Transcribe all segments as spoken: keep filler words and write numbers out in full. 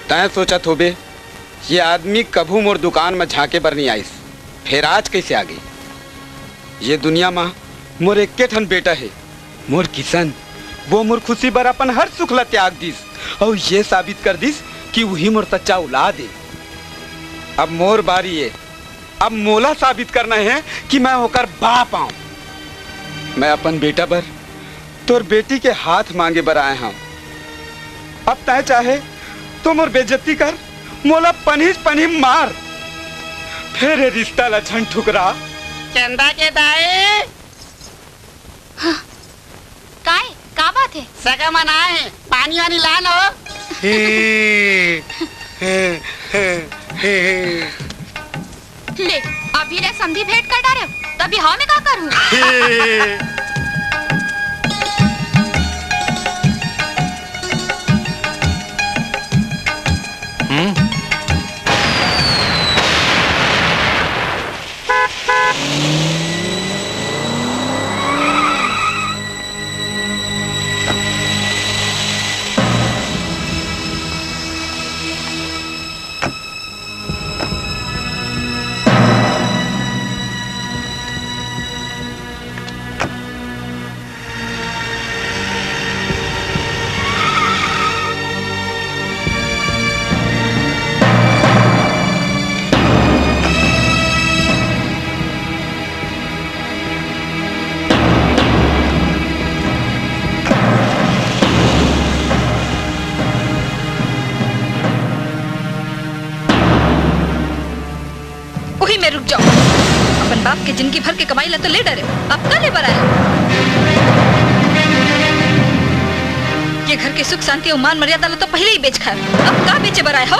तैं सोचत होबे, ये आदमी कभू मोर दुकान म झांके बर नइ आइस, फेर आज कइसे आगे? ये दुनिया म मोर एक्के ठन बेटा हे, मोर किशन। वो मोर खुशी बर अपन हर सुख ला त्याग दिस अउ ये साबित कर दिस कि उही मोर सच्चा औलाद हे। अब मोर बारी हे, अब मोला साबित करना हे कि मैं ओकर बाप आंव। मैं अपन बेटा बर तोर बेटी के हाथ मांगे बर आए हंव। अब तैं चाहे तो मोर बेइज्जती कर, मोला पनही पनही मार, फेर ये रिश्ता ला झन ठुकरा। चंदा के दाई। हाँ। काय? का बात हे? सगा मन आए हे, पानी वानी ला न हो। हे, हे, हे, हे, हे। ले, अभी ले समधी भेंट कर डारे, तभी हाँ मैं का करूँ? हे। हम्म। उही में रुक जाव। अपन बाप के जिनगी भर के कमाई ला तो ले डरेव, अब का ले बर आए हो? ये घर के सुख शांति अउ मान मर्यादा ला तो पहिले ही बेच खाएव, अब का बेचे बर आए हो?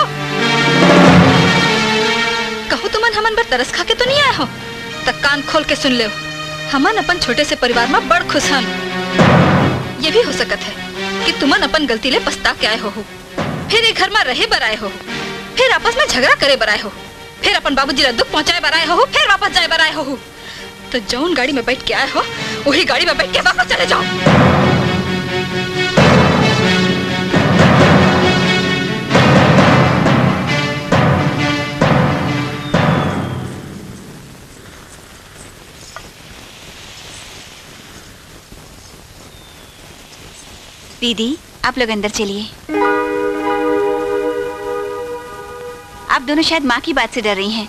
कहूँ तुमन हमन बर तरस खा के तो नइ आए हो? त कान खोल के सुन लेव, हमन अपन छोटे से परिवार म बड़ खुश हन। ये भी हो सकत हे कि तुमन अपन गलती ले पछता के आए होहू, फेर ये घर म रहे बर आए होहू, फेर आपस म झगरा करे बर आए होहू, फेर अपन बाबूजी ला दुख पहुंचाए बर आए होहू, फेर वापस जाए बर आए होहू। त जउन गाड़ी म बइठ के आए हो, उही गाड़ी म बइठ के वापस चले जाव। दीदी, आप लोग अंदर चलिए। आप दोनों शायद माँ की बात से डर रही हैं।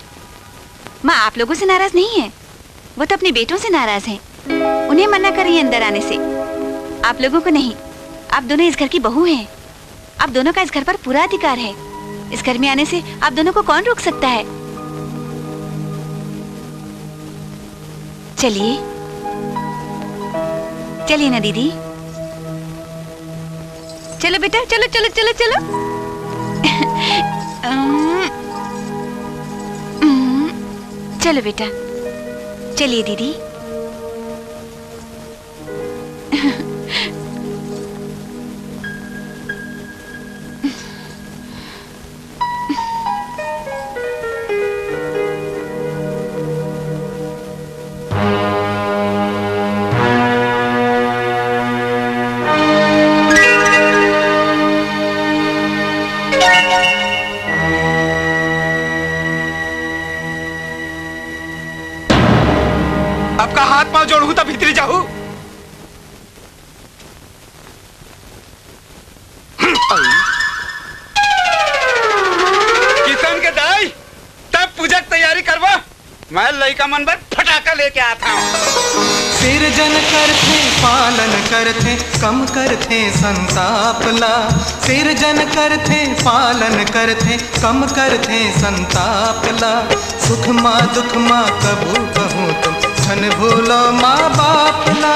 माँ आप लोगों से नाराज नहीं है, वो तो अपने बेटों से नाराज हैं। उन्हें मना कर रही हैं अंदर आने से, आप लोगों को नहीं। आप दोनों इस घर की बहू हैं। आप दोनों का इस घर पर पूरा अधिकार है। इस घर में आने से आप दोनों को कौन रोक सकता है? चलिए, चलिए ना दीदी, चलो बेटा, चलो, चलो, चलो, चलो। अम्म, अम्म, चलो बेटा, चलिए दीदी। अब का हाथ पांव जोड़हू त भीतरी जाहू। किशन के दाई, तब पूजा के तैयारी करवा, मैं लइका मन बर फटाका लेके आत हंव। सिरजन करथे, पालन करथे, कम करथे संताप ला। सिरजन करथे, पालन करथे, कम करथे संताप ला। सुख मा दुख मा कभू कहूँ तुम, झन भूलो माँ बाप ला।